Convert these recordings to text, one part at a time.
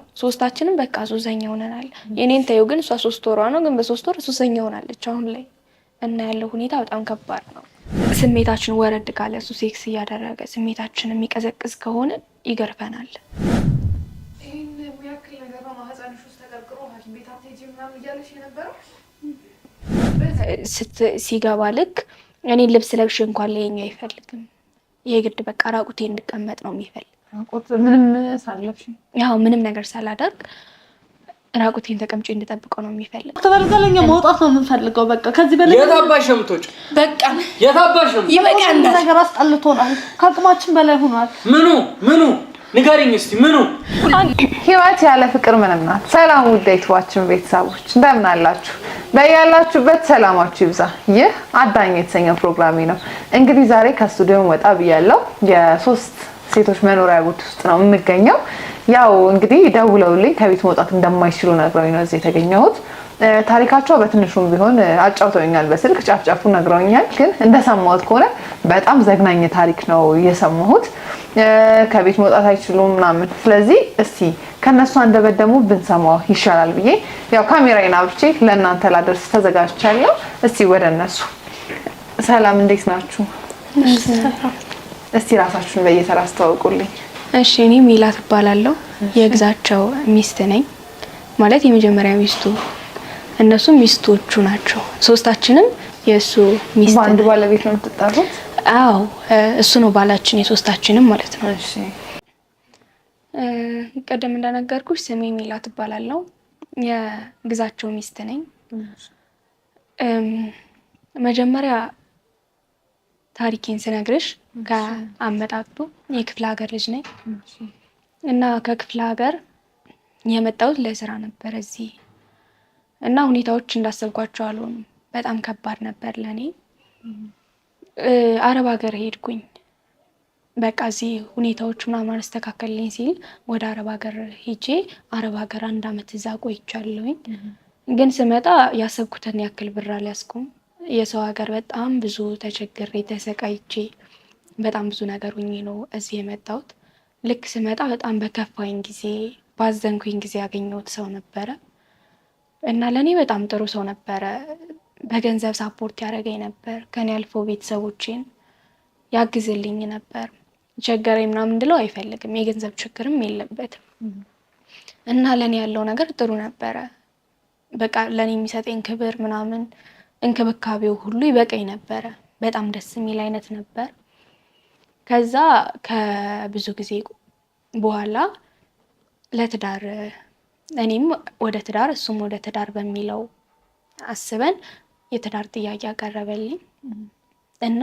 ነው። ሶስታችንም በቃ ሱሰኛ ሆነናል። የኔን ተይው ግን እሷ 3 ወሯ ነው፣ ግን በ3 ወር ሱሰኛ ሆናለች አሁን ላይ እና ያለው ሁኔታ በጣም ከባድ ነው። ስሜታችን ወረድ ካለ እሱ ሴክስ እያደረገ ስሜታችን የሚቀዘቅዝ ከሆነ ይገርፈናል። ይህን ያክል ነገር በማህፀንሽ ውስጥ ተቀርቅሮ ሐኪም ቤት አትሄጂም ምናምን እያለሽ የነበረው ሲገባ ልክ እኔ ልብስ ለብሼ እንኳን ሊያየኝ አይፈልግም። የግድ በቃ ራቁቴ እንድቀመጥ ነው የሚፈልግ። ምንም ሳለብሽ? ያው ምንም ነገር ሳላደርግ ራቁቴን ተቀምጬ እንድጠብቀው ነው የሚፈልግ። ተበልገለኛ መውጣት ነው የምንፈልገው። በቃ ከዚህ በላይ የት አባሽ ነው የምትወጪው? በቃ የት አባሽ ነው? ይበቃናል። ነገር አስጠልቶናል። ከአቅማችን በላይ ሆኗል። ምኑ ምኑ ንገሪኝ እስቲ ምኑ? ህይወት ያለ ፍቅር ምንም ናት። ሰላም ውድ የዩቲዩባችን ቤተሰቦች እንደምን አላችሁ? በያላችሁበት ሰላማችሁ ይብዛ። ይህ አዳኝ የተሰኘው ፕሮግራሜ ነው። እንግዲህ ዛሬ ከስቱዲዮ ወጣ ብያለሁ። የሶስት ሴቶች መኖሪያ ቤት ውስጥ ነው የምገኘው። ያው እንግዲህ ደውለውልኝ ከቤት መውጣት እንደማይችሉ ነግረውኝ ነው እዚህ የተገኘሁት። ታሪካቸው በትንሹም ቢሆን አጫውተውኛል፣ በስልክ ጫፍ ጫፉ ነግረውኛል። ግን እንደሰማሁት ከሆነ በጣም ዘግናኝ ታሪክ ነው የሰማሁት። ከቤት መውጣት አይችሉም ምናምን። ስለዚህ እስቲ ከእነሱ አንደበት ደግሞ ብንሰማው ይሻላል ብዬ ያው ካሜራዬን አብርቼ ለእናንተ ላደርስ ተዘጋጅቻለሁ። እስቲ ወደ እነሱ። ሰላም፣ እንዴት ናችሁ? እስቲ ራሳችሁን በየተራ አስተዋውቁልኝ። እሺ፣ እኔ ሚላት እባላለሁ። የግዛቸው ሚስት ነኝ። ማለት የመጀመሪያ ሚስቱ፣ እነሱ ሚስቶቹ ናቸው። ሶስታችንም የእሱ ሚስት። በአንድ ባለቤት ነው የምትጠሩት? አዎ፣ እሱ ነው ባላችን፣ የሶስታችንም ማለት ነው። እሺ። ቅድም እንደነገርኩሽ ስሜ ሚላት እባላለሁ። የግዛቸው ሚስት ነኝ። መጀመሪያ ታሪኬን ስነግርሽ ከአመጣጡ የክፍለ ሀገር ልጅ ነኝ እና ከክፍለ ሀገር የመጣሁት ለስራ ነበር እዚህ እና ሁኔታዎች እንዳሰብኳቸው አልሆኑም። በጣም ከባድ ነበር ለእኔ። አረብ ሀገር ሄድኩኝ። በቃ እዚህ ሁኔታዎች ምናምን አልስተካከልልኝ ሲል ወደ አረብ ሀገር ሄጄ አረብ ሀገር አንድ አመት እዛ ቆይቻለሁኝ። ግን ስመጣ ያሰብኩትን ያክል ብር አልያዝኩም። የሰው ሀገር በጣም ብዙ ተቸግሬ ተሰቃይቼ በጣም ብዙ ነገር ሁኜ ነው እዚህ የመጣሁት። ልክ ስመጣ በጣም በከፋኝ ጊዜ ባዘንኩኝ ጊዜ ያገኘሁት ሰው ነበረ እና ለእኔ በጣም ጥሩ ሰው ነበረ። በገንዘብ support ያደረገኝ ነበር። ከኔ አልፎ ቤተሰቦቼን ያግዝልኝ ነበር። ቸገረኝ ምናምን እንድለው አይፈልግም። የገንዘብ ችግርም የለበትም እና ለእኔ ያለው ነገር ጥሩ ነበረ። በቃ ለእኔ የሚሰጠኝ ክብር ምናምን እንክብካቤው ሁሉ ይበቃኝ ነበረ። በጣም ደስ የሚል አይነት ነበር። ከዛ ከብዙ ጊዜ በኋላ ለትዳር እኔም ወደ ትዳር እሱም ወደ ትዳር በሚለው አስበን የትዳር ጥያቄ አቀረበልኝ እና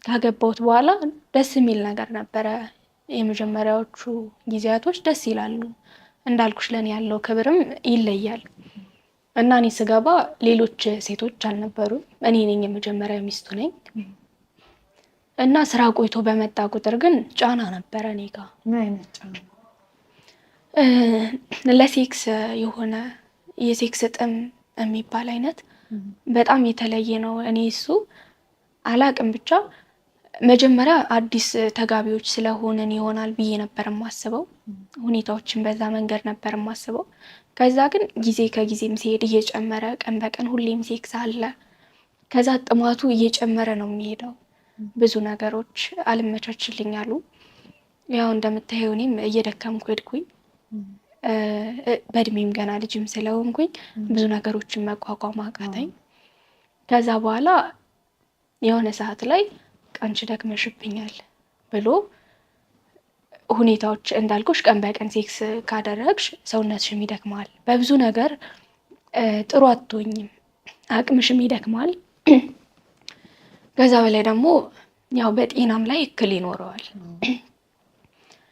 ካገባሁት በኋላ ደስ የሚል ነገር ነበረ። የመጀመሪያዎቹ ጊዜያቶች ደስ ይላሉ። እንዳልኩሽ ለእኔ ያለው ክብርም ይለያል እና እኔ ስገባ ሌሎች ሴቶች አልነበሩም። እኔ ነኝ የመጀመሪያ ሚስቱ ነኝ እና ስራ ቆይቶ በመጣ ቁጥር ግን ጫና ነበረ እኔ ጋ። ምን አይነት ጫና? ለሴክስ የሆነ የሴክስ ጥም የሚባል አይነት በጣም የተለየ ነው። እኔ እሱ አላቅም፣ ብቻ መጀመሪያ አዲስ ተጋቢዎች ስለሆንን ይሆናል ብዬ ነበር የማስበው። ሁኔታዎችን በዛ መንገድ ነበር የማስበው። ከዛ ግን ጊዜ ከጊዜም ሲሄድ እየጨመረ ቀን በቀን ሁሌም ሴክስ አለ። ከዛ ጥማቱ እየጨመረ ነው የሚሄደው። ብዙ ነገሮች አልመቻችልኝ አሉ። ያው እንደምታየው እኔም እየደከምኩ ሄድኩኝ። በእድሜም ገና ልጅም ስለሆንኩኝ ብዙ ነገሮችን መቋቋም አቃተኝ። ከዛ በኋላ የሆነ ሰዓት ላይ አንቺ ደክመሽብኛል ብሎ ሁኔታዎች እንዳልኩሽ ቀን በቀን ሴክስ ካደረግሽ ሰውነትሽም ይደክማል፣ በብዙ ነገር ጥሩ አትሆኝም፣ አቅምሽም ይደክማል። ከዛ በላይ ደግሞ ያው በጤናም ላይ እክል ይኖረዋል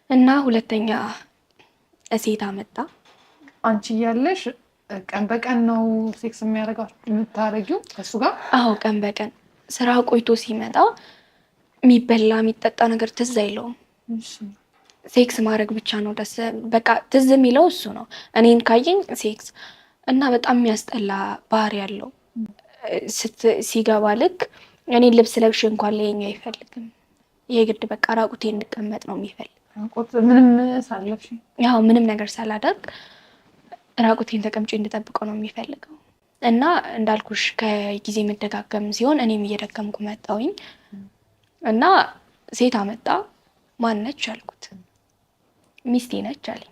እና ሁለተኛ ሴት አመጣ። አንቺ እያለሽ ቀን በቀን ነው ሴክስ የሚያደርጋችሁ የምታደርጊው ከእሱ ጋር? አዎ፣ ቀን በቀን ስራ ቆይቶ ሲመጣ የሚበላ የሚጠጣ ነገር ትዝ አይለውም። ሴክስ ማድረግ ብቻ ነው ደስ በቃ ትዝ የሚለው እሱ ነው። እኔን ካየኝ ሴክስ እና በጣም የሚያስጠላ ባህሪ ያለው ሲገባ ልክ እኔን ልብስ ለብሼ እንኳን ሊያየኝ አይፈልግም። የግድ በቃ ራቁቴ እንድቀመጥ ነው የሚፈልግ። ምንም ሳለብሽ? ያው ምንም ነገር ሳላደርግ ራቁቴን ተቀምጬ እንድጠብቀው ነው የሚፈልገው። እና እንዳልኩሽ ከጊዜ መደጋገም ሲሆን እኔም እየደገምኩ መጣሁኝ እና ሴት አመጣ። ማነች አልኩት። ሚስቴ ነች አለኝ።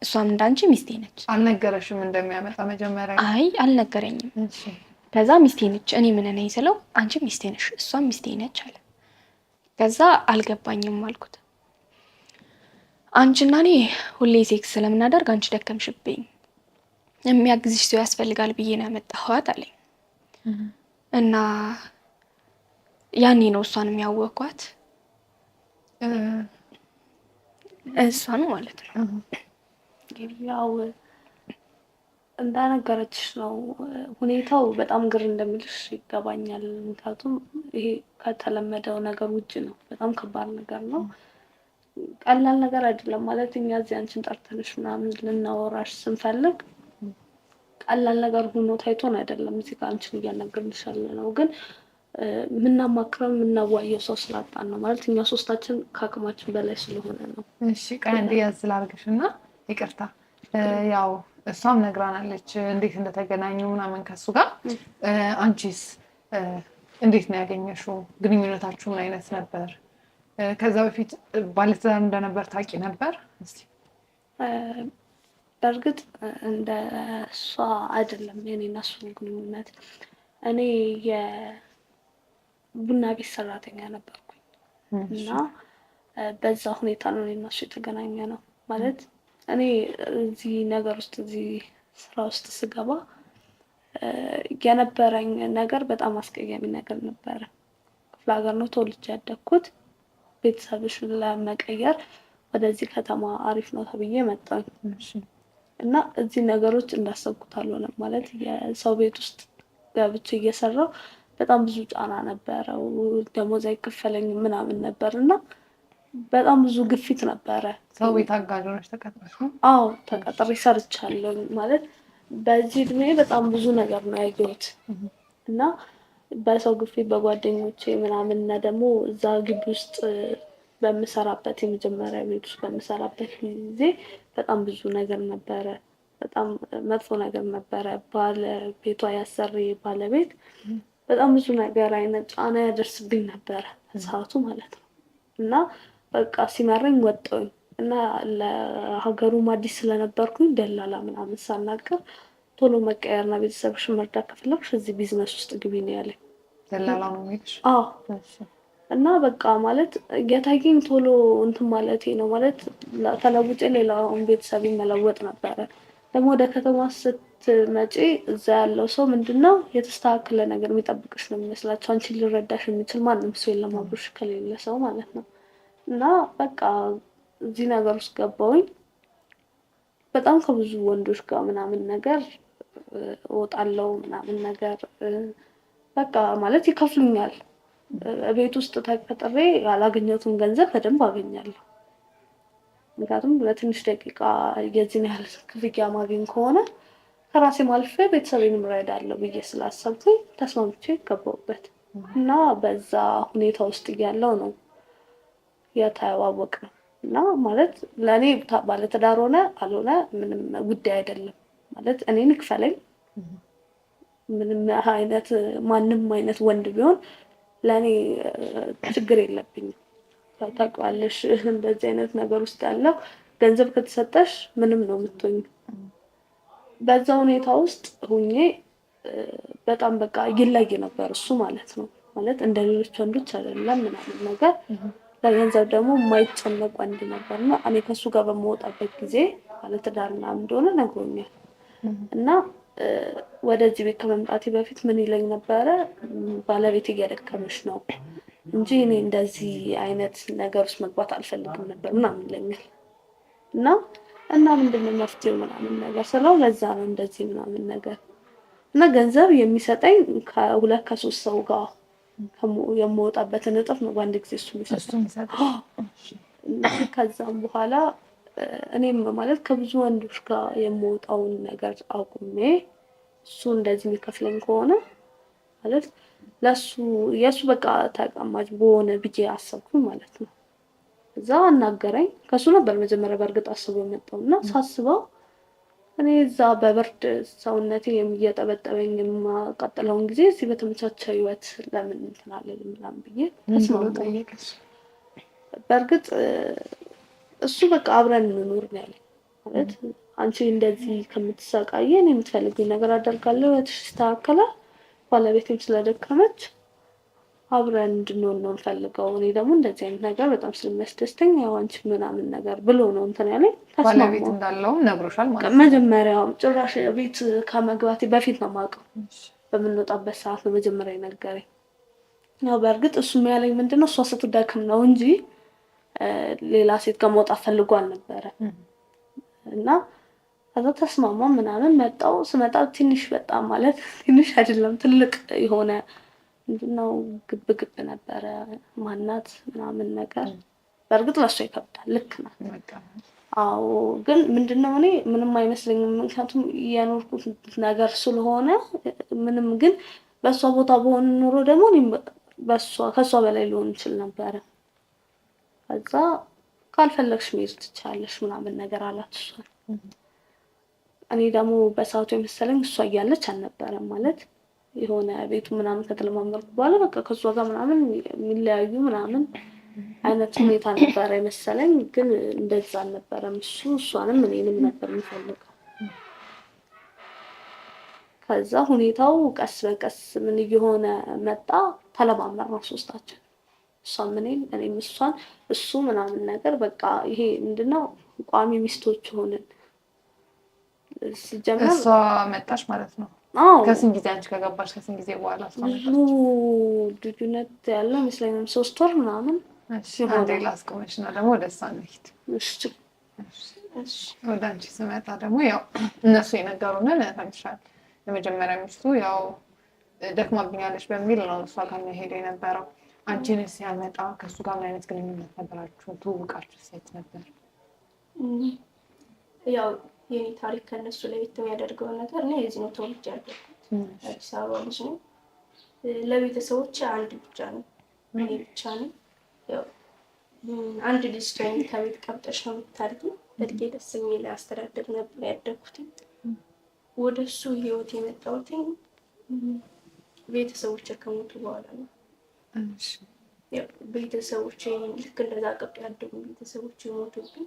እሷም እንዳንቺ ሚስቴ ነች። አልነገረሽም እንደሚያመጣ መጀመሪያ? አይ አልነገረኝም። ከዛ ሚስቴ ነች፣ እኔ ምን ነኝ ስለው አንቺ ሚስቴ ነሽ፣ እሷም ሚስቴ ነች አለ። ከዛ አልገባኝም አልኩት። አንቺና እኔ ሁሌ ሴክስ ስለምናደርግ አንቺ ደከምሽብኝ፣ የሚያግዝሽ ሰው ያስፈልጋል ብዬ ነው ያመጣኋት አለኝ። እና ያኔ ነው እሷን የሚያወኳት እሷን ማለት ነው። ያው እንዳነገረችሽ ነው ሁኔታው። በጣም ግር እንደሚልሽ ይገባኛል። ምክንያቱም ይሄ ከተለመደው ነገር ውጭ ነው። በጣም ከባድ ነገር ነው። ቀላል ነገር አይደለም። ማለት እኛ እዚህ አንቺን ጠርተንሽ ምናምን ልናወራሽ ስንፈልግ ቀላል ነገር ሆኖ ታይቶን አይደለም። እዚህ ጋር አንቺን እያናገርንሽ ያለ ነው። ግን የምናማክረው የምናዋየው ሰው ስላጣን ነው። ማለት እኛ ሶስታችን ከአቅማችን በላይ ስለሆነ ነው። እሺ ቆይ አንዴ ያዝ ላድርግሽ እና ይቅርታ፣ ያው እሷም ነግራናለች እንዴት እንደተገናኙ ምናምን ከሱ ጋር። አንቺስ እንዴት ነው ያገኘሽው? ግንኙነታችሁ ምን አይነት ነበር? ከዛ በፊት ባለትዳር እንደነበር ታውቂ ነበር? እስኪ። በእርግጥ እንደ እሷ አይደለም የኔ እና እሱ ግንኙነት። እኔ የቡና ቤት ሰራተኛ ነበርኩኝ እና በዛ ሁኔታ ነው እኔ እና እሱ የተገናኘ ነው። ማለት እኔ እዚህ ነገር ውስጥ እዚህ ስራ ውስጥ ስገባ የነበረኝ ነገር በጣም አስቀያሚ ነገር ነበረ። ክፍለ ሀገር ነው ተወልጄ ያደግኩት። ቤተሰብሽን ለመቀየር ወደዚህ ከተማ አሪፍ ነው ተብዬ መጣሁኝ እና እዚህ ነገሮች እንዳሰብኩት አልሆነም። ማለት የሰው ቤት ውስጥ ገብቼ እየሰራው በጣም ብዙ ጫና ነበረው። ደሞዝ አይከፈለኝም ምናምን ነበር እና በጣም ብዙ ግፊት ነበረ። ሰው ቤት አጋዥ ሆነሽ ተቀጥረሽ ነው? አዎ ተቀጥሬ ሰርቻለሁ። ማለት በዚህ እድሜ በጣም ብዙ ነገር ነው ያየሁት እና በሰው ግፊት በጓደኞቼ ምናምን እና ደግሞ እዛ ግቢ ውስጥ በምሰራበት የመጀመሪያ ቤት ውስጥ በምሰራበት ጊዜ በጣም ብዙ ነገር ነበረ። በጣም መጥፎ ነገር ነበረ። ባለቤቷ ያሰሪ ባለቤት በጣም ብዙ ነገር አይነት ጫና ያደርስብኝ ነበረ ሰዓቱ ማለት ነው። እና በቃ ሲመረኝ ወጣሁኝ እና ለሀገሩም አዲስ ስለነበርኩኝ ደላላ ምናምን ሳናገር ቶሎ መቀየርና ቤተሰብሽን መርዳት ከፈለግሽ እዚህ ቢዝነስ ውስጥ ግቢ ነው ያለኝ። ደላላ ነው የሚልሽ? አዎ። እና በቃ ማለት የታየኝ ቶሎ እንትን ማለቴ ነው። ማለት ተለውጬ ሌላውን ቤተሰብ መለወጥ ነበረ። ደግሞ ወደ ከተማ ስትመጪ እዛ ያለው ሰው ምንድነው የተስተካከለ ነገር የሚጠብቅሽ ነው የሚመስላቸው። አንቺን ሊረዳሽ የሚችል ማንም ሰው የለም አብሮሽ ከሌለ ሰው ማለት ነው። እና በቃ እዚህ ነገር ውስጥ ገባሁኝ። በጣም ከብዙ ወንዶች ጋር ምናምን ነገር እወጣለሁ ምናምን ነገር በቃ ማለት ይከፍሉኛል። ቤት ውስጥ ተቀጥሬ ያላገኘሁትን ገንዘብ በደንብ አገኛለሁ። ምክንያቱም ለትንሽ ደቂቃ የዚህን ያህል ክፍያ ማገኝ ከሆነ ከራሴ አልፌ ቤተሰቤንም እረዳለሁ ብዬ ስላሰብኩኝ ተስማምቼ ገባሁበት እና በዛ ሁኔታ ውስጥ እያለሁ ነው የተዋወቅነው። እና ማለት ለእኔ ባለትዳር ሆነ አልሆነ ምንም ጉዳይ አይደለም። ማለት እኔን ይክፈለኝ ምንም አይነት ማንም አይነት ወንድ ቢሆን ለእኔ ችግር የለብኝም። ታውቂዋለሽ፣ እንደዚህ አይነት ነገር ውስጥ ያለው ገንዘብ ከተሰጠሽ ምንም ነው የምትሆኝ። በዛ ሁኔታ ውስጥ ሁኜ በጣም በቃ ይለይ ነበር እሱ ማለት ነው። ማለት እንደ ሌሎች ወንዶች አይደለም ምናምን ነገር ለገንዘብ ደግሞ የማይጨነቅ ወንድ ነበር እና እኔ ከእሱ ጋር በምወጣበት ጊዜ ባለትዳር ምናምን እንደሆነ ነግሮኛል። እና ወደዚህ ቤት ከመምጣቴ በፊት ምን ይለኝ ነበረ፣ ባለቤት እየደከመሽ ነው እንጂ እኔ እንደዚህ አይነት ነገር ውስጥ መግባት አልፈልግም ነበር ምናምን ይለኛል። እና እና ምንድን ነው መፍትሄው ምናምን ነገር ስለው ለዛ ነው እንደዚህ ምናምን ነገር እና ገንዘብ የሚሰጠኝ ከሁለት ከሶስት ሰው ጋር የምወጣበትን እጥፍ ነው በአንድ ጊዜ እሱ የሚሰጠኝ። እና ከዛም በኋላ እኔም ማለት ከብዙ ወንዶች ጋር የምወጣውን ነገር አቁሜ እሱ እንደዚህ የሚከፍለኝ ከሆነ ማለት ለሱ የእሱ በቃ ተቀማጭ በሆነ ብዬ አሰብኩኝ ማለት ነው። እዛ አናገረኝ። ከሱ ነበር መጀመሪያ በእርግጥ አስቦ የመጣው እና ሳስበው እኔ እዛ በብርድ ሰውነቴ እየጠበጠበኝ የማቃጥለውን ጊዜ እዚህ በተመቻቸ ህይወት ለምን እንትን አልልም ምናምን ብዬ ተስማማሁ። በእርግጥ እሱ በቃ አብረን እንኖር ነው ያለኝ። ማለት አንቺ እንደዚህ ከምትሰቃይ እኔ የምትፈልጊውን ነገር አደርጋለሁ፣ ህይወትሽ ይስተካከላል፣ ባለቤቴም ስለደከመች አብረን እንድንሆን ነው የምፈልገው። እኔ ደግሞ እንደዚህ አይነት ነገር በጣም ስለሚያስደስተኝ ያው አንቺ ምናምን ነገር ብሎ ነው እንትን ያለኝ። ባለቤት እንዳለውም ነግሮሻል ማለት ነው። መጀመሪያው ጭራሽ ቤት ከመግባቴ በፊት ነው የማውቀው። በምንወጣበት ሰዓት ነው መጀመሪያ የነገረኝ። ያው በእርግጥ እሱም ያለኝ ምንድነው እሷ ስትደክም ነው እንጂ ሌላ ሴት ጋር መውጣት ፈልጎ አልነበረ እና ከዛ ተስማማ ምናምን መጣው። ስመጣ ትንሽ በጣም ማለት ትንሽ አይደለም ትልቅ የሆነ ምንድነው ግብ ግብ ነበረ። ማናት ምናምን ነገር በእርግጥ ለእሷ ይከብዳል፣ ልክ ናት። አዎ ግን ምንድነው እኔ ምንም አይመስለኝም፣ ምክንያቱም የኖርኩት ነገር ስለሆነ ምንም። ግን በእሷ ቦታ በሆን ኖሮ ደግሞ ከእሷ በላይ ሊሆን ይችል ነበረ። ከዛ ካልፈለግሽ መሄድ ትችያለሽ ምናምን ነገር አላት እሷን። እኔ ደግሞ በሰዓቱ የመሰለኝ እሷ እያለች አልነበረም ማለት የሆነ ቤቱ ምናምን ከተለማመርኩ በኋላ በቃ ከእሷ ጋር ምናምን የሚለያዩ ምናምን አይነት ሁኔታ ነበረ የመሰለኝ። ግን እንደዛ አልነበረም። እሱ እሷንም እኔንም ነበር የሚፈልገው። ከዛ ሁኔታው ቀስ በቀስ ምን እየሆነ መጣ። ተለማመር ነው ሶስታችን፣ እሷም እኔን እኔም እሷን እሱ ምናምን ነገር በቃ ይሄ ምንድነው ቋሚ ሚስቶች ሆንን። ሲጀመር እሷ መጣች ማለት ነው። ከስንት ጊዜ አንቺ ከገባሽ ከስንት ጊዜ በኋላ ብዙ ልዩነት ያለው ይመስለኛል። 3 ወር ምናምን። አንዴ ላስቆመሽ እና ደግሞ ወደ እሷ እንሂድ። ወደ አንቺ ስመጣ ደግሞ ያው እነሱ የነገሩንን ተንሻል። የመጀመሪያ ሚስቱ ያው ደክማብኛለች በሚል ነው እሷ ጋር መሄድ የነበረው። አንቺን ሲያመጣ ከእሱ ጋር ምን አይነት ግንኙነት ነበራችሁ? ትውውቃችሁ ሴት ነበር? ያው የኔ ታሪክ ከእነሱ ለየት የሚያደርገው ነገር እኔ የዚህ ነው ተወልጄ ያደግኩት አዲስ አበባ ልጅ ነው። ለቤተሰቦች አንድ ብቻ ነው፣ እኔ ብቻ ነው። ያው አንድ ልጅ ስትሆኚ ከቤት ቀብጠሽ ነው የምታድጊው። እድጌ ደስ የሚል አስተዳደግ ነበር ያደግኩትኝ። ወደ እሱ ህይወት የመጣሁትኝ ቤተሰቦች ከሞቱ በኋላ ነው። ቤተሰቦች ልክ እንደዛ ቀብጦ ያደጉ ቤተሰቦች የሞቱብኝ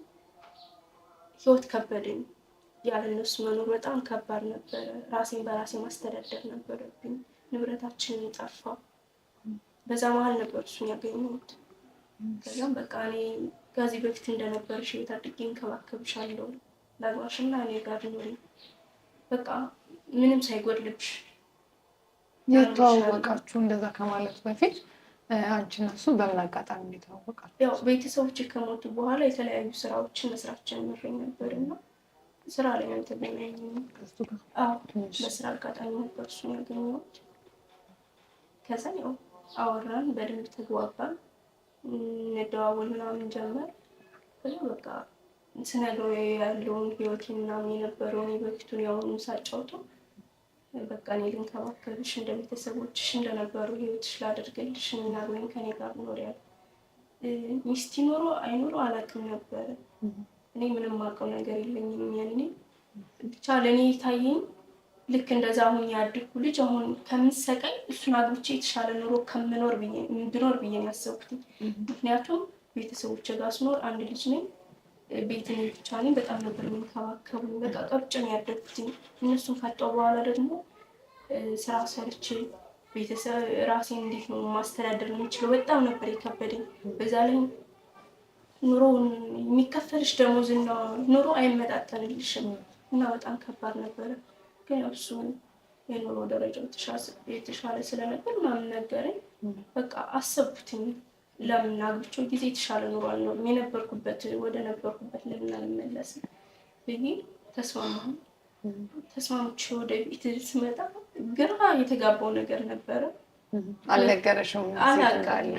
ህይወት ከበደኝ። ያለ እነሱ መኖር በጣም ከባድ ነበረ። ራሴን በራሴ ማስተዳደር ነበረብኝ። ንብረታችንን ጠፋ። በዛ መሀል ነበር እሱን ያገኘሁት። ከዛም በቃ እኔ ከዚህ በፊት እንደነበርሽ ህይወት አድርጌ እንከባከብሻለሁ፣ ላግባሽና እኔ ጋር ኑሪ፣ በቃ ምንም ሳይጎድልብሽ። የተዋወቃችሁ እንደዛ ከማለቱ በፊት አንቺ እና እሱ በምን አጋጣሚ የተዋወቃችሁ? ያው ቤተሰቦች ከሞቱ በኋላ የተለያዩ ስራዎችን መስራት ጀምሬ ነበር እና ስራ ላይ ነው የተገናኘነው። በስራ አጋጣሚ ነበር እሱን ያገኘሁት። ከዛ ያው አወራን፣ በደንብ ተግባባን፣ እንደዋወል ምናምን ጀመር። ከዛ በቃ ስነግረው ያለውን ህይወቴን ምናምን የነበረውን የበፊቱን ያሁኑን ሳጫውተው በቃ እኔ ልንከባከብሽ እንደ ቤተሰቦችሽ እንደነበሩ ህይወትሽ ላደርግልሽ እና ወይም ከኔ ጋር ኖር ያለ ሚስት ይኖሮ አይኖሮ አላውቅም ነበረ። እኔ ምንም አውቀው ነገር የለኝም። ያኔ ብቻ ለእኔ የታየኝ ልክ እንደዛ አሁን ያደግኩ ልጅ አሁን ከምሰቀኝ እሱን አግብቼ የተሻለ ኑሮ ከምኖር ብኖር ብዬ ነው ያሰብኩት። ምክንያቱም ቤተሰቦቼ ጋር ስኖር አንድ ልጅ ነኝ፣ ቤት እኔ ብቻ ነኝ። በጣም ነበር የሚንከባከቡኝ። በቃ ቀብጬ ነው ያደግኩት። እነሱን ካጣሁ በኋላ ደግሞ ስራ ሰርቼ ቤተሰብ ራሴን እንዴት ነው ማስተዳደር የምችለው? በጣም ነበር የከበደኝ። በዛ ላይ ኑሮ የሚከፈልሽ ደሞዝና ኑሮ አይመጣጠንልሽም እና በጣም ከባድ ነበረ። ግን እሱ የኑሮ ደረጃው የተሻለ ስለነበር ምናምን ነገረኝ። በቃ አሰብኩትኝ ለምን አግብቼው ጊዜ የተሻለ ኑሮ አልኖርም የነበርኩበት ወደ ነበርኩበት ለምን አልመለስም ብዬ ተስማማሁ። ተስማምቼ ወደ ቤት ስመጣ ግራ የተጋባው ነገር ነበረ። አልነገረሽም? አላውቅም።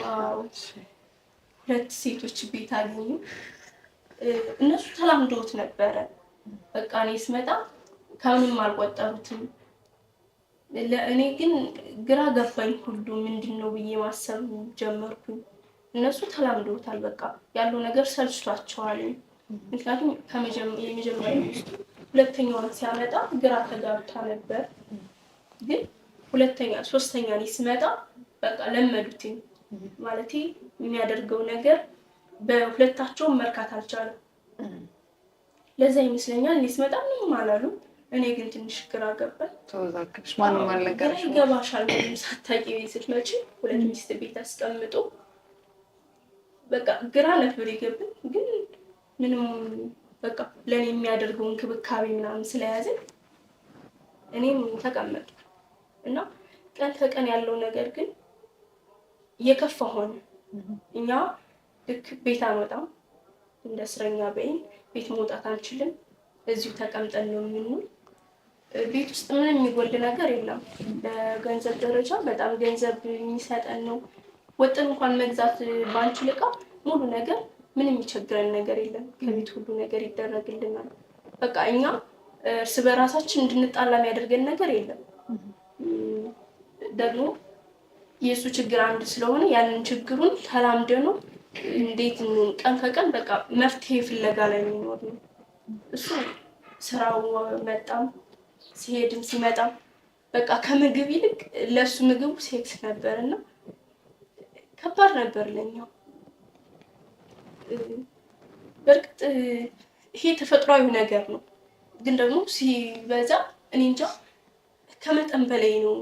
ሁለት ሴቶች ቤት አገኙ። እነሱ ተላምደውት ነበረ። በቃ እኔ ስመጣ ከምንም አልቆጠሩትም። ለእኔ ግን ግራ ገባኝ። ሁሉ ምንድን ነው ብዬ ማሰብ ጀመርኩኝ። እነሱ ተላምደውታል። በቃ ያለው ነገር ሰልችቷቸዋል። ምክንያቱም የመጀመሪያ ሚስቱ ሁለተኛውን ሲያመጣ ግራ ተጋብታ ነበር። ግን ሁለተኛ ሶስተኛ እኔ ስመጣ በቃ ለመዱትኝ። ማለቴ የሚያደርገው ነገር በሁለታቸውም መርካት አልቻለም። ለዛ ይመስለኛል እኔ ስመጣ ምንም አላሉ። እኔ ግን ትንሽ ግራ ገባኝ። ተወዛገብሽ? ማንም ግራ አልነገረሽም? ይገባሻል። ምንም ሳታውቂ ቤት ስትመጪ ሁለት ሚስት ቤት አስቀምጦ በቃ ግራ ነበር የገባኝ። ግን ምንም በቃ ለእኔ የሚያደርገው እንክብካቤ ምናምን ስለያዘኝ እኔም ተቀመጥኩ እና ቀን ከቀን ያለው ነገር ግን እየከፋ ሆነ። እኛ ልክ ቤት አንወጣም፣ እንደ እስረኛ በይን ቤት መውጣት አንችልም። እዚሁ ተቀምጠን ነው የምንውል። ቤት ውስጥ ምንም የሚጎል ነገር የለም። በገንዘብ ደረጃ በጣም ገንዘብ የሚሰጠን ነው። ወጥን እንኳን መግዛት ባንችል እቃ ሙሉ ነገር ምንም የሚቸግረን ነገር የለም። ከቤት ሁሉ ነገር ይደረግልናል። በቃ እኛ እርስ በራሳችን እንድንጣላ የሚያደርገን ነገር የለም። ደግሞ የእሱ ችግር አንድ ስለሆነ ያንን ችግሩን ተላምደ ነው እንዴት እንሁን ቀን ከቀን በቃ መፍትሄ ፍለጋ ላይ የሚኖር ነው። እሱ ስራው መጣም ሲሄድም ሲመጣም በቃ ከምግብ ይልቅ ለእሱ ምግቡ ሴክስ ነበር እና ከባድ ነበር ለኛው። በእርግጥ ይሄ ተፈጥሯዊ ነገር ነው፣ ግን ደግሞ ሲበዛ እኔ እንጃ ከመጠን በላይ ነው።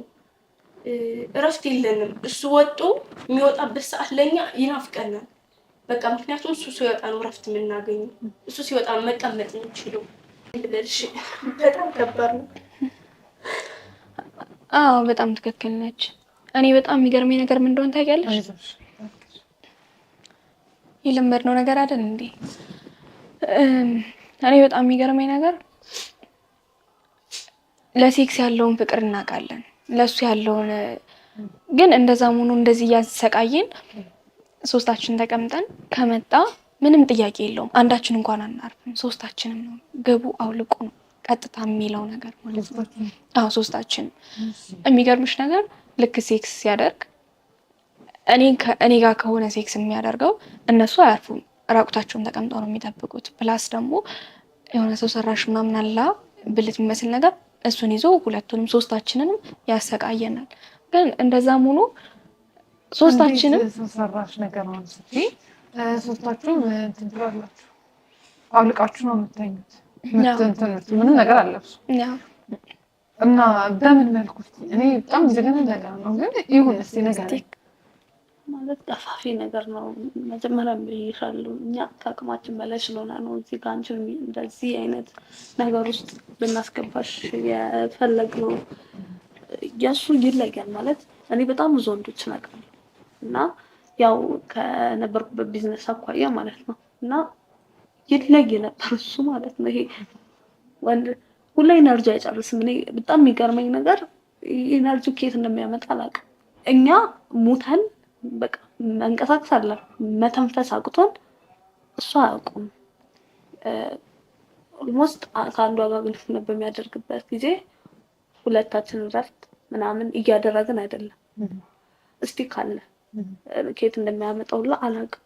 እረፍት የለንም። እሱ ወጦ የሚወጣበት ሰዓት ለኛ ይናፍቀናል። በቃ ምክንያቱም እሱ ሲወጣ ነው እረፍት የምናገኘው። እሱ ሲወጣ ነው መቀመጥ የምንችለው። ልበልሽ በጣም ከባድ ነው። አዎ በጣም ትክክል ነች። እኔ በጣም የሚገርመኝ ነገር ምን እንደሆነ ታውቂያለሽ? አይዞሽ። የለመድነው ነገር አይደል እንዴ? እኔ በጣም የሚገርመኝ ነገር ለሴክስ ያለውን ፍቅር እናውቃለን፣ ለእሱ ያለውን ግን እንደዛም ሆኖ እንደዚህ እያሰቃየን ሶስታችን ተቀምጠን ከመጣ ምንም ጥያቄ የለውም። አንዳችን እንኳን አናርፍም። ሶስታችንም ነው ግቡ አውልቁ ነው ቀጥታ የሚለው ነገር ማለት ነው። አዎ ሶስታችንም። የሚገርምሽ ነገር ልክ ሴክስ ሲያደርግ እኔ ጋር ከሆነ ሴክስ የሚያደርገው እነሱ አያርፉም። ራቁታቸውን ተቀምጠው ነው የሚጠብቁት። plus ደግሞ የሆነ ሰው ሰራሽ ምናምን አላ ብልት የሚመስል ነገር እሱን ይዞ ሁለቱንም ሶስታችንንም ያሰቃየናል። ግን እንደዛም ሆኖ ሶስታችንም እንዴት ሰው ሰራሽ ነገር ነው ስትይ ሶስታችሁም እንትን ትላላችሁ፣ አውልቃችሁ ነው የምተኙት። እንትን ምንም ነገር አለብሱ ያው እና በምን መልኩ እስኪ እኔ በጣም የሚዘገንን ነገር ነው፣ ግን ይሁን እስኪ ንገሪኝ። ማለት ገፋፊ ነገር ነው። መጀመሪያም ብዬሻለሁ፣ እኛ ከአቅማችን በላይ ስለሆነ ነው እዚህ ጋር አንቺን እንደዚህ አይነት ነገር ውስጥ ልናስገባሽ የፈለግነው። የእሱ ይለያል ማለት እኔ በጣም ብዙ ወንዶችን አውቃለሁ እና ያው ከነበርኩበት ቢዝነስ አኳያ ማለት ነው እና ይለይ ነበር እሱ ማለት ነው። ይሄ ወንድ ሁላ energy አይጨርስም። እኔ በጣም የሚገርመኝ ነገር energy ከየት እንደሚያመጣ አላውቅም። እኛ ሙተን በቃ መንቀሳቀስ አለ መተንፈስ አቅቶን እሱ አያውቁም። almost ከአንዷ ጋር ግንኙነት በሚያደርግበት ጊዜ ሁለታችን እረፍት ምናምን እያደረግን አይደለም። እስቲ ካለ ከየት እንደሚያመጣው ሁላ አላውቅም።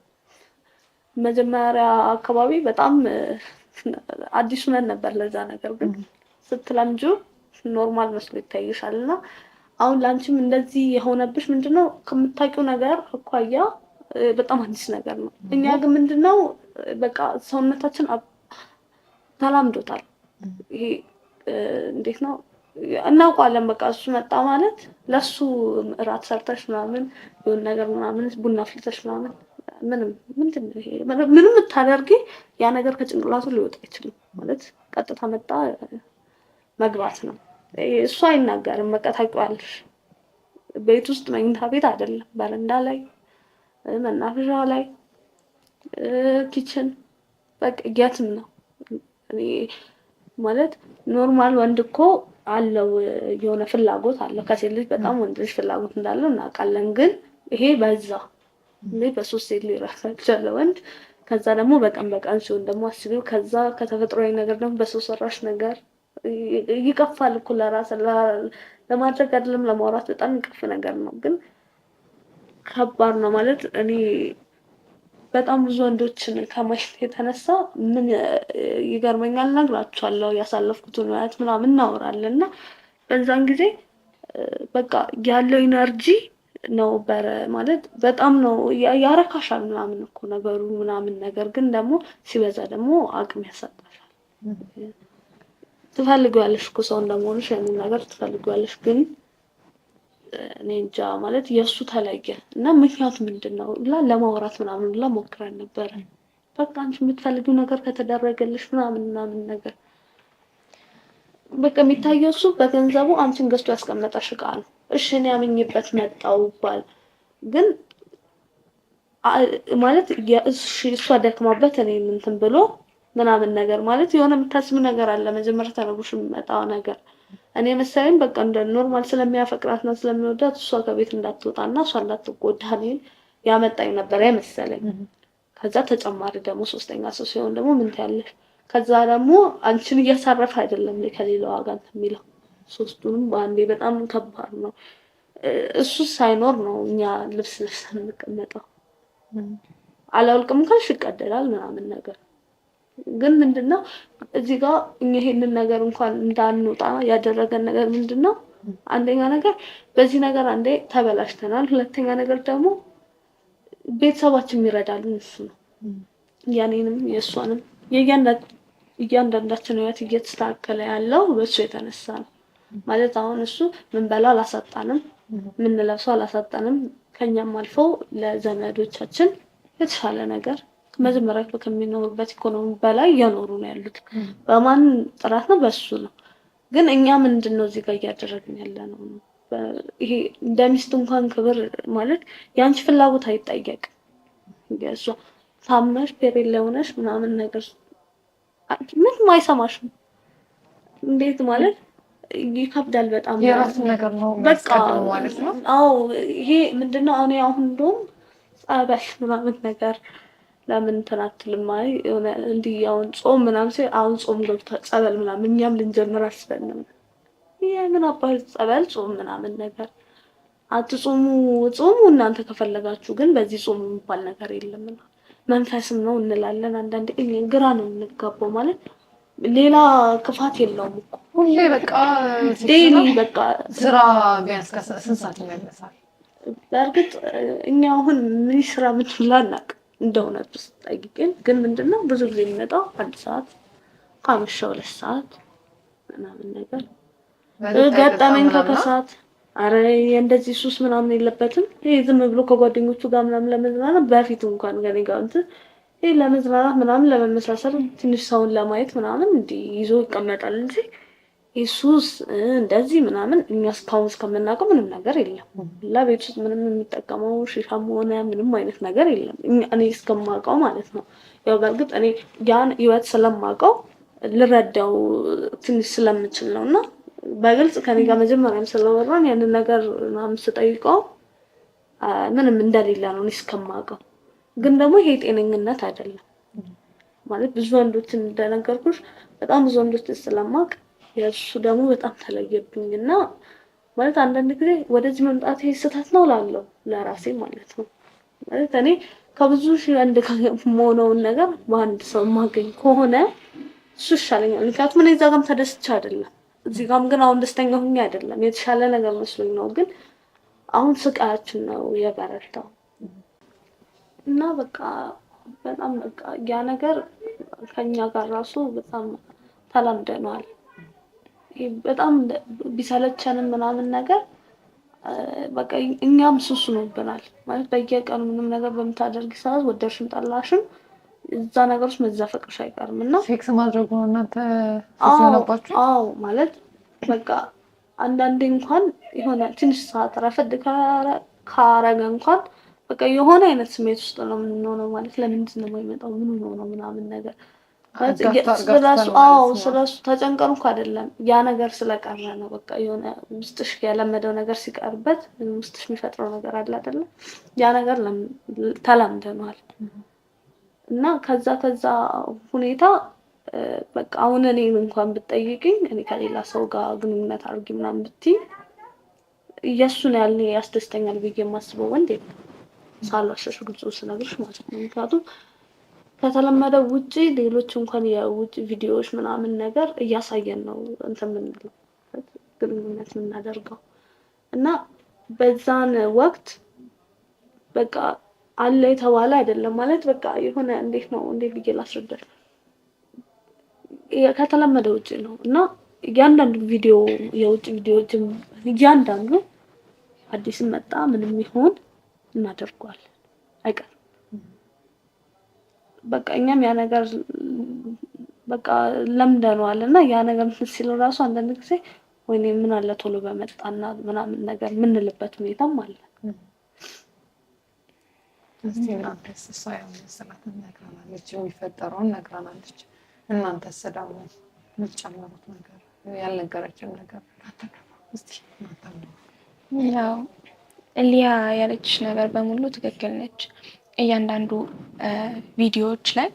መጀመሪያ አካባቢ በጣም አዲስ ነን ነበር ለዛ ነገር፣ ግን ስትለምጁ normal መስሎ ይታይሻል። እና አሁን ለአንቺም እንደዚህ የሆነብሽ ምንድነው ከምታውቂው ነገር አኳያ በጣም አዲስ ነገር ነው። እኛ ግን ምንድነው በቃ ሰውነታችን ተላምዶታል። ይሄ እንዴት ነው እናውቀዋለን። በቃ እሱ መጣ ማለት ለሱ እራት ሰርተሽ ምናምን የሆነ ነገር ምናምን ቡና አፍልተሽ ምናምን ምንም ምንድን ነው ይሄ ምንም የምታደርጊ ያ ነገር ከጭንቅላቱ ሊወጣ አይችልም። ማለት ቀጥታ መጣ መግባት ነው። እሱ አይናገርም። በቃ ታውቂዋለሽ። ቤት ውስጥ መኝታ ቤት አይደለም፣ በረንዳ ላይ፣ መናፈሻ ላይ፣ kitchen በቃ የትም ነው። እኔ ማለት normal ወንድ እኮ አለው የሆነ ፍላጎት አለው ከሴት ልጅ በጣም ወንድ ልጅ ፍላጎት እንዳለው እናውቃለን። ግን ይሄ በዛ እንዴ በሶስት ሴት ሊረሳ ያልቻለ ወንድ ከዛ ደግሞ በቀን በቀን ሲሆን ደግሞ አስቢው። ከዛ ከተፈጥሯዊ ነገር ደግሞ በሰው ሰራሽ ነገር ይቀፋል እኮ ለራስ ለማድረግ አይደለም ለማውራት በጣም ይቀፍ ነገር ነው። ግን ከባድ ነው ማለት እኔ በጣም ብዙ ወንዶችን ከማየት የተነሳ ምን ይገርመኛል፣ እነግራቸዋለሁ ያሳለፍኩትን ህይወት ምናምን እናወራለን እና በዛን ጊዜ በቃ ያለው energy ነበረ ማለት በጣም ነው ያረካሻል ምናምን እኮ ነገሩ ምናምን ነገር ግን ደግሞ ሲበዛ ደግሞ አቅም ያሳጣሻል። ትፈልጊዋለሽ እኮ ሰው እንደመሆንሽ ያንን ነገር ትፈልጊዋለሽ፣ ግን እኔ እንጃ ማለት የእሱ ተለየ እና ምክንያቱ ምንድን ነው ብላ ለማውራት ምናምን ብላ ሞክረን ነበረ። በቃ አንቺ የምትፈልጊው ነገር ከተደረገልሽ ምናምን ምናምን ነገር በቃ የሚታየው እሱ በገንዘቡ አንቺን ገዝቶ ያስቀመጠሽ እቃ ነው። እሺ እኔ አምኜበት መጣው ይባል ግን ማለት እሷ ደክማበት እኔ እንትን ብሎ ምናምን ነገር ማለት የሆነ የምታስብ ነገር አለ። መጀመሪያ ተነግሮሽ የሚመጣው ነገር እኔ መሰለኝ በቃ እንደ normal ስለሚያፈቅራትና ስለሚወዳት እሷ ከቤት እንዳትወጣና እሷ እንዳትጎዳ እኔን ያመጣኝ ነበር የመሰለኝ። ከዛ ተጨማሪ ደግሞ ሶስተኛ ሰው ሲሆን ደግሞ ምን ትያለሽ? ከዛ ደግሞ አንቺን እያሳረፈ አይደለም ከሌላዋ ጋር እንትን የሚለው ሶስቱንም በአንዴ በጣም ከባድ ነው። እሱ ሳይኖር ነው እኛ ልብስ ለብሰን የምንቀመጠው። አላውልቅም ካልሽ ይቀደዳል ምናምን ነገር ግን ምንድነው እዚህ ጋር እኛ ይሄንን ነገር እንኳን እንዳንወጣ ያደረገን ነገር ምንድነው? አንደኛ ነገር በዚህ ነገር አንዴ ተበላሽተናል። ሁለተኛ ነገር ደግሞ ቤተሰባችን የሚረዳልን እሱ ነው። የኔንም የእሷንም የእያንዳንዳችን ህይወት እየተስተካከለ ያለው በእሱ የተነሳ ነው። ማለት አሁን እሱ ምንበላው አላሳጣንም፣ ምንለብሰው አላሳጣንም። ከኛም አልፎ ለዘመዶቻችን የተሻለ ነገር መጀመሪያ ከሚኖሩበት ኢኮኖሚ በላይ እየኖሩ ነው ያሉት። በማን ጥራት ነው? በሱ ነው። ግን እኛ ምንድን ነው እዚህ ጋር እያደረግን ያለ ነው? ይሄ እንደ ሚስት እንኳን ክብር ማለት የአንቺ ፍላጎት አይጠየቅም። እሷ ታመሽ period ላይ ሆነሽ ምናምን ነገር ምንም አይሰማሽም። እንዴት ማለት ይከብዳል በጣም የራሱን ነገር ነው በቃ ማለት ነው። አዎ ይሄ ምንድነው አሁን አሁን እንደውም ጸበል ምናምን ነገር ለምን እንትን አትልም? አይ የሆነ እንዲህ አሁን ጾም ምናምን ሲል አሁን ጾም ገብቷል ጸበል ምናምን እኛም ልንጀምር አስበን ነው። የምን አባት ጸበል ጾም ምናምን ነገር አትጾሙ፣ ጾሙ እናንተ ከፈለጋችሁ ግን በዚህ ጾም የሚባል ነገር የለም። መንፈስም ነው እንላለን። አንዳንድ ግን ግራ ነው የምንጋባው። ማለት ሌላ ክፋት የለውም እኮ ሁሌ በቃ daily በቃ ስራ ቢያንስ ከስንት ሰዓት ይመለሳል? በእርግጥ እኛ አሁን ምን ስራ ምን አናውቅም እንደሆነ ስጠይቅን ግን ምንድነው ብዙ ጊዜ የሚመጣው 1 ሰዓት ካመሸ 2 ሰዓት ምናምን ነገር ገጠመኝ ከከሰዓት አረ እንደዚህ ሱስ ምናምን የለበትም። ይሄ ዝም ብሎ ከጓደኞቹ ጋር ምናምን ለመዝናናት በፊት እንኳን ከእኔ ጋር እንትን ይሄ ለመዝናናት ምናምን ለመመሳሰል ትንሽ ሰውን ለማየት ምናምን እንዲህ ይዞ ይቀመጣል እንጂ ይሄ ሱስ እንደዚህ ምናምን እኛ እስካሁን እስከምናውቀው ምንም ነገር የለም። ለቤት ውስጥ ምንም የሚጠቀመው ሺሻም ሆነ ምንም አይነት ነገር የለም፣ እኔ እስከማውቀው ማለት ነው። ያው በእርግጥ እኔ ያን ህይወት ስለማውቀው ልረዳው ትንሽ ስለምችል ነው እና በግልጽ ከኔ ጋር መጀመሪያም ስለወራን ያንን ነገር ምናምን ስጠይቀው ምንም እንደሌለ ነው እኔ እስከማውቀው። ግን ደግሞ ይሄ ጤነኝነት አይደለም ማለት ብዙ ወንዶችን እንደነገርኩሽ በጣም ብዙ ወንዶችን ስለማውቅ የእሱ ደግሞ በጣም ተለየብኝ እና ማለት አንዳንድ ጊዜ ወደዚህ መምጣት ይሄ ስህተት ነው እላለሁ ለራሴ ማለት ነው። ማለት እኔ ከብዙ ሺህ ወንድ ጋር የምሆነውን ነገር በአንድ ሰው የማገኝ ከሆነ እሱ ይሻለኛል። ምክንያቱም እኔ እዛ ጋርም ተደስቼ አይደለም እዚህ ጋርም ግን አሁን ደስተኛ ሁኜ አይደለም፣ የተሻለ ነገር መስሎኝ ነው። ግን አሁን ስቃያችን ነው የበረታው እና በቃ በጣም በቃ ያ ነገር ከኛ ጋር ራሱ በጣም ተላምደነዋል። በጣም ቢሰለቸንም ምናምን ነገር በቃ እኛም ሱስ ሆኖብናል። ማለት በየቀኑ ምንም ነገር በምታደርጊ ሰዓት ወደድሽም ጠላሽም እዛ ነገር ውስጥ መዘፈቅሽ አይቀርም እና ሴክስ ማድረጉ ነው እናንተ ሱስ የሆነባችሁ? አዎ ማለት በቃ አንዳንዴ እንኳን የሆነ ትንሽ ሰዓት ረፈድ ካረገ እንኳን በቃ የሆነ አይነት ስሜት ውስጥ ነው የምንሆነው። ማለት ለምንድን ነው የማይመጣው? ምን ሆኖ ነው ምናምን ነገር ስለሱ አዎ ስለሱ ተጨንቀን እኮ አይደለም ያ ነገር ስለቀረ ነው። በቃ የሆነ ውስጥሽ ያለመደው ነገር ሲቀርበት ውስጥሽ የሚፈጥረው ነገር አለ አይደለ? ያ ነገር ተላምደነዋል እና ከዛ ከዛ ሁኔታ በቃ አሁን እኔን እንኳን ብትጠይቅኝ እኔ ከሌላ ሰው ጋር ግንኙነት አድርጊ ምናምን ብትይ የእሱን ያህል እኔ ያስደስተኛል ብዬ የማስበው ወንድ የለም። ሳልዋሸሽ ግልጹ ስነግርሽ ማለት ነው። ምክንያቱም ከተለመደው ውጪ ሌሎች እንኳን የውጭ ቪዲዮዎች ምናምን ነገር እያሳየን ነው እንትን የምንለው ግንኙነት የምናደርገው እና በዛን ወቅት በቃ አለ የተባለ አይደለም ማለት በቃ የሆነ እንዴት ነው እንዴት ብዬ ላስረዳሽ፣ ከተለመደ ውጭ ነው እና እያንዳንዱ ቪዲዮ የውጭ ቪዲዮዎችም እያንዳንዱ አዲስም መጣ ምንም ይሁን እናደርገዋለን አይቀርም። በቃ እኛም ያ ነገር በቃ ለምደነዋል እና ያ ነገር ሲል ራሱ አንዳንድ ጊዜ ወይኔ ምን አለ ቶሎ በመጣና ምናምን ነገር የምንልበት ሁኔታም አለ። እስቲ እናንተስ? እሷ ያው መሰላትን ነግራናለች፣ የሚፈጠረውን ነግራናለች። እናንተስ ደግሞ የምትጨምሩት ነገር ያልነገረችን ነገር እናንተ ደግሞ እስቲ እናንተ ያው ሊያ ያለችሽ ነገር በሙሉ ትክክል ነች። እያንዳንዱ ቪዲዮዎች ላይ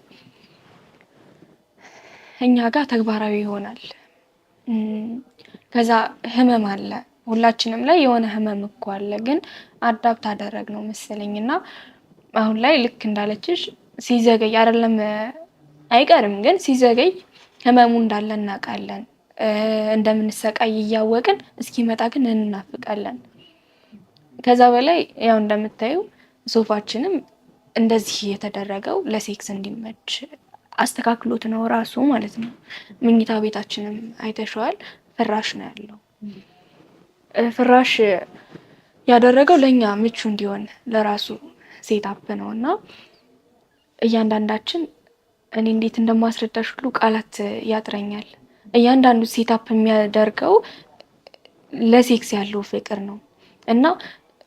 እኛ ጋር ተግባራዊ ይሆናል። ከዛ ህመም አለ፣ ሁላችንም ላይ የሆነ ህመም እኮ አለ፣ ግን adapt አደረግ ነው መሰለኝ እና አሁን ላይ ልክ እንዳለችሽ ሲዘገይ አይደለም አይቀርም፣ ግን ሲዘገይ ህመሙ እንዳለ እናውቃለን። እንደምንሰቃይ እያወቅን እስኪመጣ ግን እንናፍቃለን። ከዛ በላይ ያው እንደምታዩ ሶፋችንም እንደዚህ የተደረገው ለሴክስ እንዲመች አስተካክሎት ነው ራሱ ማለት ነው። ምኝታ ቤታችንም አይተሸዋል፣ ፍራሽ ነው ያለው። ፍራሽ ያደረገው ለእኛ ምቹ እንዲሆን ለራሱ setup ነው እና እያንዳንዳችን እኔ እንዴት እንደማስረዳሽ ሁሉ ቃላት ያጥረኛል። እያንዳንዱ setup የሚያደርገው ለሴክስ ያለው ፍቅር ነው እና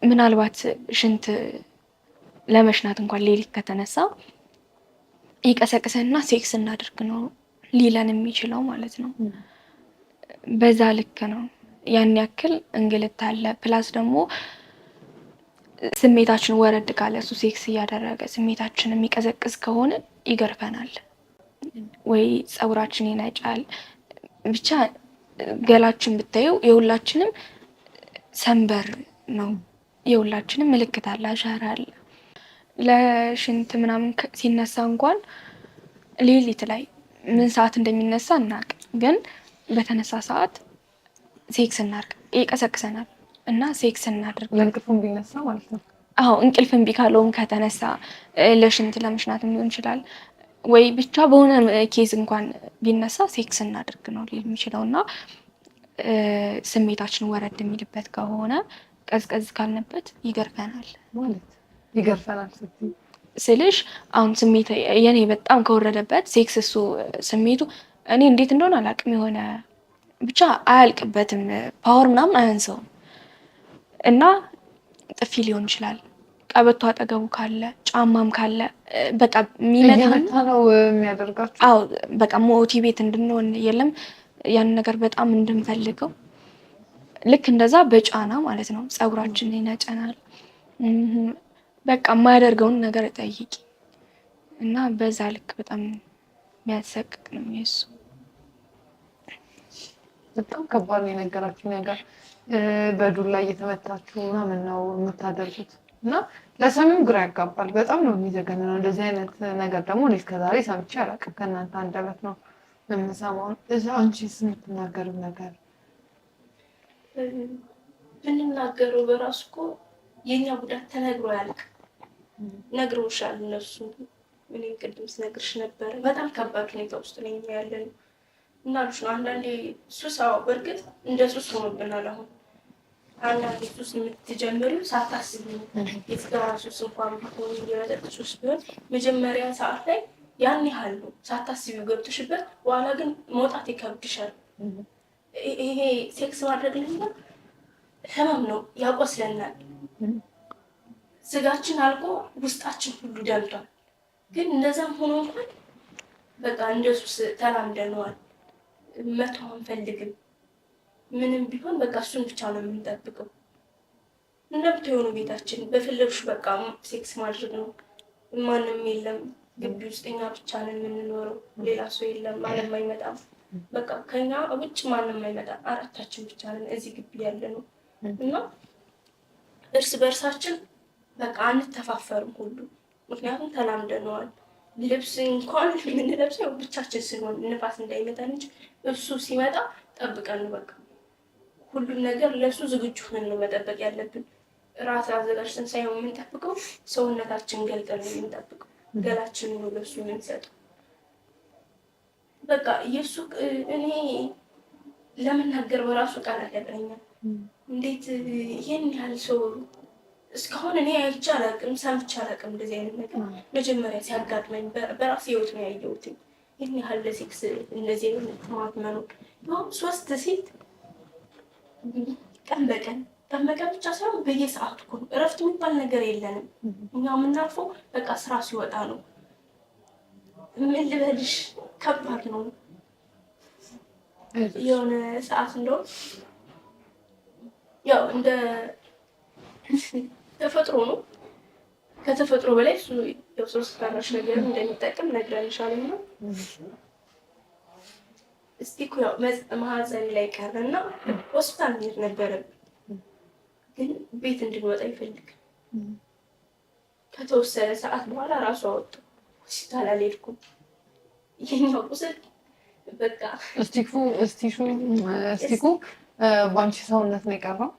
ምናልባት ሽንት ለመሽናት እንኳን ሌሊት ከተነሳ ይቀሰቅሰንና ሴክስ እናድርግ ነው ሊለን የሚችለው ማለት ነው። በዛ ልክ ነው። ያን ያክል እንግልት አለ። plus ደግሞ ስሜታችን ወረድ ካለ እሱ ሴክስ እያደረገ ስሜታችን የሚቀዘቅዝ ከሆነ ይገርፈናል፣ ወይ ፀጉራችን ይነጫል። ብቻ ገላችን ብታየው የሁላችንም ሰንበር ነው። የሁላችንም ምልክት አለ፣ አሻራ አለ። ለሽንት ምናምን ሲነሳ እንኳን ሌሊት ላይ ምን ሰዓት እንደሚነሳ እናቅ፣ ግን በተነሳ ሰዓት ሴክስ እናድርግ ይቀሰቅሰናል እና ሴክስ እናድርግ። ለእንቅልፉም ቢነሳ ማለት ነው። አዎ እንቅልፍ እምቢ ካለውም ከተነሳ ለሽንት ለመሽናትም ሊሆን ይችላል ወይ ብቻ በሆነ case እንኳን ቢነሳ ሴክስ እናድርግ ነው ሊል የሚችለው እና ስሜታችን ወረድ የሚልበት ከሆነ ቀዝቀዝ ካልንበት ይገርፈናል። ማለት ይገርፈናል ስትይ ስልሽ አሁን ስሜት የኔ በጣም ከወረደበት ሴክስ እሱ ስሜቱ እኔ እንዴት እንደሆነ አላውቅም። የሆነ ብቻ አያልቅበትም፣ power ምናምን አያንሰውም እና ጥፊ ሊሆን ይችላል። ቀበቶ አጠገቡ ካለ ጫማም ካለ በቃ የሚመታ እየመታ ነው የሚያደርጋችሁ። አዎ በቃ motivate እንድንሆን የለም ያን ነገር በጣም እንድንፈልገው ልክ እንደዛ በጫና ማለት ነው። ፀጉራችን ይነጨናል። በቃ የማያደርገውን ነገር ጠይቂ እና በዛ ልክ በጣም የሚያሰቅቅ ነው የእሱ። በጣም ከባድ ነው የነገራችሁ ነገር። በዱላ እየተመታችሁ ምናምን ነው የምታደርጉት እና ለሰሚው ግራ ያጋባል። በጣም ነው የሚዘገንነው። እንደዚህ አይነት ነገር ደግሞ እኔ እስከዛሬ ሰምቼ አላውቅም። ከእናንተ አንደበት ነው የምሰማው። አንቺስ የምትናገሪው ነገር ብንናገረው በራሱ እኮ የእኛ ጉዳት ተነግሮ አያልቅም። ነግረውሻል እነሱ። እኔም ቅድም ስነግርሽ ነበረ። በጣም ከባድ ሁኔታ ውስጥ ነው ያለነው እንዳሉሽ ነው። አንዳንዴ ሱስ፣ አዎ በእርግጥ እንደ ሱስ ሆኖብናል አሁን። አንዳንዴ ሱስ የምትጀምሪው ሳታስቢ ነው። የሲጋራ ሱስ እንኳን ቢሆን የመጠጥ ሱስ ቢሆን መጀመሪያ ሰዓት ላይ ያን ያህል ነው ሳታስቢው ገብተሽበት፣ በኋላ ግን መውጣት ይከብድሻል። ይሄ ሴክስ ማድረግ ለኛ ህመም ነው፣ ያቆስለናል። ስጋችን አልቆ ውስጣችን ሁሉ ደምቷል። ግን እንደዛም ሆኖ እንኳን በቃ እንደ ሱስ ተላምደነዋል። መተው አንፈልግም። ምንም ቢሆን በቃ እሱን ብቻ ነው የምንጠብቀው። እንደምታየው ነው ቤታችን። በፈለግሽ በቃ ሴክስ ማድረግ ነው። ማንም የለም ግቢ ውስጥ እኛ ብቻ ነን የምንኖረው። ሌላ ሰው የለም፣ ማንም አይመጣም። በቃ ከኛ ውጭ ማንም አይመጣም። አራታችን ብቻ ነን እዚህ ግቢ ያለ ነው እና እርስ በእርሳችን በቃ አንተፋፈርም ሁሉ ምክንያቱም ተላምደነዋል። ልብስ እንኳን የምንለብሰው ብቻችን ስንሆን ንፋስ እንዳይመጣን እንጂ እሱ ሲመጣ ጠብቀን ነው በቃ ሁሉም ነገር ለእሱ ዝግጁ ሆነን ነው መጠበቅ ያለብን። ራስ አዘጋጅተን ሳይሆን የምንጠብቀው ሰውነታችን ገልጠን ነው የምንጠብቀው። ገላችንን ነው ለእሱ የምንሰጠው። በቃ የእሱ እኔ ለመናገር በራሱ ቃላት ያጥረኛል። እንዴት ይህን ያህል ሰው እስካሁን እኔ አይቼ አላውቅም፣ ሰምቼ አላውቅም። እንደዚህ አይነት ነገር መጀመሪያ ሲያጋጥመኝ በራሴ ህይወት ነው ያየሁት። ይህን ያህል ለሴክስ እንደዚህ አይነት ጥማት መኖር ሶስት ሴት ቀን በቀን ቀን በቀን ብቻ ሳይሆን በየሰዓቱ እኮ ነው። እረፍት የሚባል ነገር የለንም። እኛ የምናርፈው በቃ ስራ ሲወጣ ነው። ምን ልበልሽ፣ ከባድ ነው። የሆነ ሰዓት እንደውም ያው እንደ ተፈጥሮ ነው። ከተፈጥሮ በላይ እሱ ያው ሰው ሰራሽ ነገር እንደሚጠቅም ነግረንሻል። እና እስቲ እኮ ያው ማህፀን ላይ ቀረና ሆስፒታል መሄድ ነበረብን፣ ግን ቤት እንድንወጣ ይፈልግ። ከተወሰነ ሰዓት በኋላ ራሱ አወጣ። ሆስፒታል አልሄድኩም። የኛው ቁስል በቃ stick ኡ በአንቺ ሰውነት ነው የቀረው።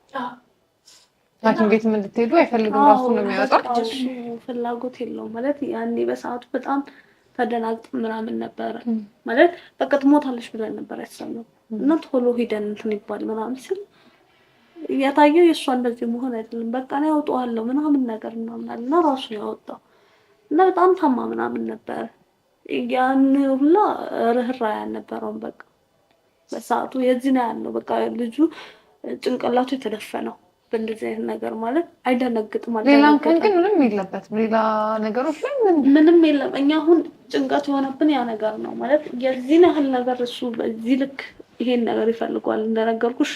ሐኪም ቤት እንድትሄዱ አይፈልግም። ራሱ ነው የሚያወጣው። እሱ ፍላጎት የለውም ማለት ያኔ በሰዓቱ በጣም ተደናግጥ ምናምን ነበረ ማለት በቃ ትሞታለች ብለን ነበር ያሰብነው እና ቶሎ ሂደን እንትን ይባል ምናምን ሲል የታየው የእሷ እንደዚህ መሆን አይደለም። በቃ እኔ አውጠዋለሁ ምናምን ነገር ምናምን እና ራሱ ነው ያወጣው እና በጣም ታማ ምናምን ነበረ። ያን ሁላ ርህራሄ አልነበረውም። በቃ በሰዓቱ የዚህ ነው ያለው። በቃ ልጁ ጭንቅላቱ የተደፈነው በእንደዚህ አይነት ነገር ማለት አይደነግጥም። ሌላ እንኳን ግን ምንም የለበትም። ሌላ ነገሮች ላይ ምንም የለም። እኛ አሁን ጭንቀት የሆነብን ያ ነገር ነው ማለት የዚህን ያህል ነገር እሱ በዚህ ልክ ይሄን ነገር ይፈልገዋል። እንደነገርኩሽ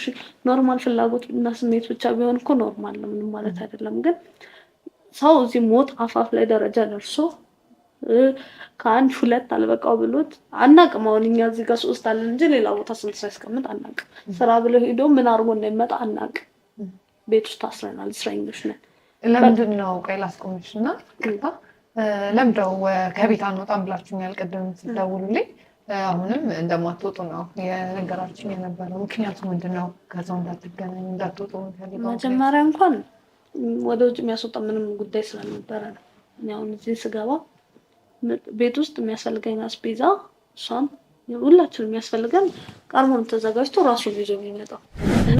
normal ፍላጎት እና ስሜት ብቻ ቢሆን እኮ normal ነው፣ ምንም ማለት አይደለም። ግን ሰው እዚህ ሞት አፋፍ ላይ ደረጃ ደርሶ ከአንድ ሁለት አልበቃው ብሎት አናቅም። አሁን እኛ እዚህ ጋር ሶስት አለን እንጂ ሌላ ቦታ ስንት ሰው ያስቀምጥ አናቅም። ስራ ብሎ ሄዶ ምን አድርጎ እንደሚመጣ አናቅም። ቤት ውስጥ ታስረናል፣ እስረኞች ነን። ለምንድን ነው ቆይ ላስቆምሽ እና ይቅርታ፣ ለምንድነው ከቤት አንወጣም ብላችሁኛል ቅድም ስትደውሉልኝ፣ አሁንም እንደማትወጡ ነው የነገራችን የነበረው። ምክንያቱ ምንድን ነው? ከሰው እንዳትገናኙ እንዳትወጡ የሚፈልገው መጀመሪያ እንኳን ወደ ውጭ የሚያስወጣ ምንም ጉዳይ ስላልነበረ ነው። እኔ አሁን እዚህ ስገባ ቤት ውስጥ የሚያስፈልገኝ አስቤዛ እሷም ሁላችንም የሚያስፈልገን ቀርሞን ተዘጋጅቶ ራሱን ይዞ የሚመጣው።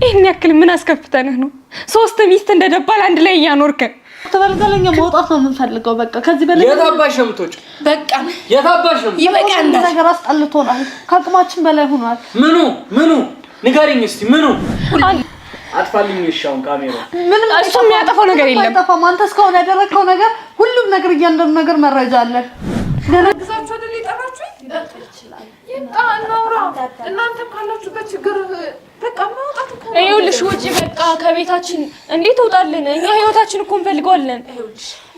ይህን ያክል ምን አስከፍተንህ ነው? ሶስት ሚስት እንደ ደባል አንድ ላይ እያኖርከን ተበልገለኛ መውጣት ነው የምንፈልገው። በቃ ከዚህ በላይ የት አባሽ ነው የምትወጪው? በቃ የት አባሽ ነው? ይበቃናል። ነገር አስጠልቶናል። ከአቅማችን በላይ ሆኗል። ምኑ ምኑ ንገሪኝ እስቲ ምኑ አጥፋልኝ። እሺ አሁን ካሜራ ምንም እሱ የሚያጠፋው ነገር የለም። አይጠፋም። አንተ እስካሁን ያደረግከው ነገር ሁሉም ነገር እያንዳንዱ ነገር መረጃ አለን። ግዛችሁ አይደል የጠራችሁኝ? ይምጣ እናውራ። እናንተም ካላችሁበት ችግር በቃ መውጣት እኮ ነው። ይኸውልሽ ውጪ በቃ ከቤታችን እንዴት ትወጣለን? እኛ ህይወታችን እኮ እንፈልገዋለን።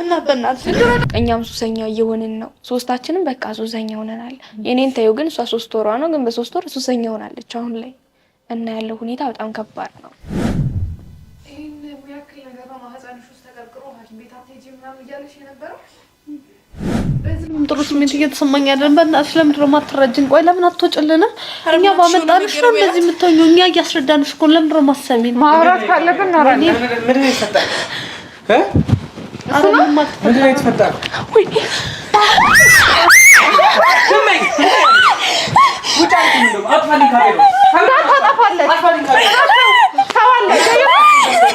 እና በእናትሽ እኛም ሱሰኛ እየሆንን ነው። ሶስታችንም በቃ ሱሰኛ ሆነናል። የኔን ተይው ግን እሷ 3 ወሯ ነው፣ ግን በ3 ወር ሱሰኛ ሆናለች አሁን ላይ እና ያለው ሁኔታ በጣም ከባድ ነው። ይህን የሚያክል ነገር ነው ማህፀንሽ ውስጥ ተቀርቅሮ ሐኪም ቤት አትሄጂም ምናምን እያለሽ የነበረው ምንም ጥሩ ስሜት እየተሰማኝ አይደለም። በእናትሽ ለምንድን ነው የማትረጂን? ቆይ ለምን አትወጭልንም? እኛ ባመጣንሽ ነው እንደዚህ የምትሆኚው። እኛ እያስረዳንሽ እኮ ነው። ለምንድን ነው የማትሰሚን? ማውራት ካለብን እናወራለን። ምንድን ነው የተፈጠረው? ምንድን ነው የተፈጠረው? ዝም በይ! ውጭ አልኩኝ እንደውም። አጥፋልኝ ካሜራውን። ታጠፋለች። አጥፋልኝ ካሜራውን።